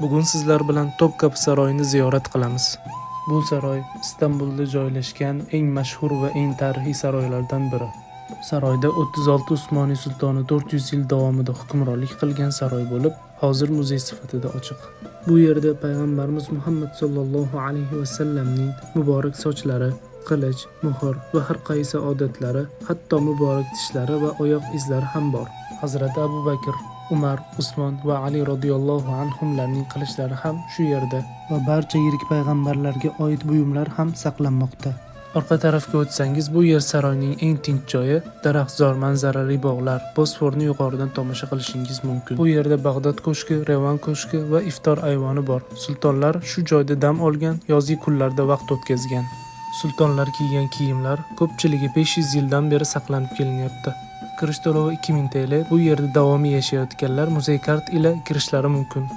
Bugun sizlar bilan Topkapi saroyini ziyorat qilamiz. Bu saroy Istanbulda joylashgan eng mashhur va eng tarixiy saroylardan biri. Saroyda 36 Usmoniy sultoni 400 yil davomida hukmronlik qilgan saroy bo'lib, hozir muzey sifatida ochiq. Bu yerda payg'ambarimiz Muhammad sollallohu alayhi va sallamning muborak sochlari, qilich, muhr va har qaysi odatlari, hatto muborak tishlari va oyoq izlari ham bor. Hazrati Abu Bakr, Umar, Usmon va Ali roziyallohu anhumlarning qilichlari ham shu yerda va barcha yirik payg'ambarlarga oid buyumlar ham saqlanmoqda. Orqa tarafga o'tsangiz, bu yer saroyning eng tinch joyi, daraxtzor, manzarali bog'lar, Bosforni yuqoridan tomosha qilishingiz mumkin. Bu yerda Bag'dod ko'shki, Revan ko'shki va iftor ayvoni bor. Sultonlar shu joyda dam olgan, yozgi kunlarda vaqt o'tkazgan. Sultonlar kiygan kiyimlar ko'pchiligi 500 yildan beri saqlanib kelinyapti. Kirish to'lovi 2000 TL. Bu yerda davomiy yashayotganlar muzey kart ila kirishlari mumkin.